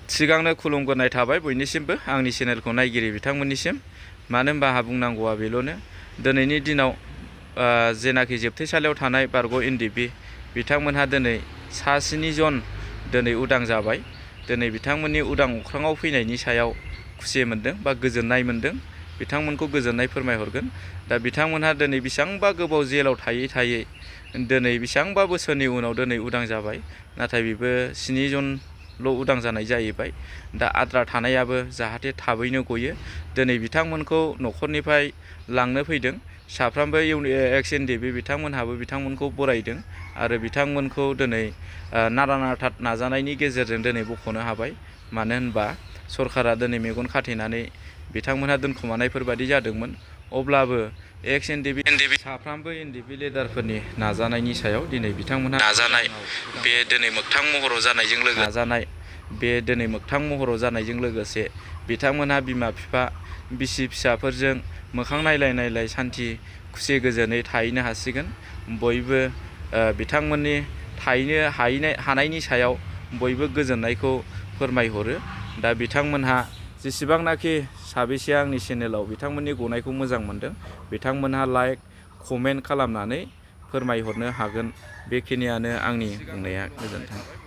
सिगांनो खुलुमगोरनाय थाबाय बयनिसिमबो आंनि चेनेलखौ नायगिरि बिथांमोननिसिम। मानो होनबा आंहा बुंनांगौआ बेल'नो दिनैनि दिनाव जेनाखि जोबथेसालियाव थानाय बारग' एनडिएफबि बिथांमोनहा दिनै सा 7 जन दिनै उदां जाबाय। दिनै बिथांमोननि उदां अख्राङाव फैनायनि सायाव खुसि मोनदों बा गोजोननाय मोनदों। बिथांमोनखौ गोजोननाय फोरमायहरगोन। दा बिथांमोनहा दिनै बेसेबांबा गोबाव जेलाव थायै थायै दिनै बेसेबांबा बोसोरनि उनाव दिनै उदां जाबाय। नाथाय बेबो 7 जनल' उदां जानाय जाहैबाय। दा आद्रा थानायाबो जाहाथे थाबैनो गयो। दिनै बिथांमोनखौ न'खरनिफ्राय लांनो फैदों। साफ्रोमबो एक्स एनडिएफबि बिथांमोनहाबो बिथांमोनखौ बरायदों आरो बिथांमोनखौ दिनै नारा नाथा नाजानायनि गेजेरजों दिनै बख'नो हाबाय। मानो होनबा सरकारा दिनै मेगन खाथेनानै बिथांमोनहा दोनखुमानायफोर बायदि जादोंमोन। अब्लाबो एक्स एनडिएफबि साफ्रोमबो एनडिएफबि लिडारफोरनि नाजानायनि सायाव दिनै बिथांमोनहा नाजानाय बे दिनै मोगथां महराव जानायजों लोगोसे बिथांमोनहा बिमा बिफा बिसि फिसाफोरजों मोखां नायलाय नायलाय सान्थि खुसि गोजोनै थाहैनो हासिगोन। बयबो बिथांमोननि थाहैनो हानायनि सायाव बयबो गोजोननायखौ फोरमायहरो। दा बिथांमोनहा जेसेबांनाखि साबेसेया आंनि चेनेलाव बिथांमोननि गनायखौ मोजां मोनदों बिथांमोनहा लाइक कमेन्ट खालामनानै फोरमायहरनो हागोन। बेखिनियानो आंनि बुंनाया। गोजोन्थों।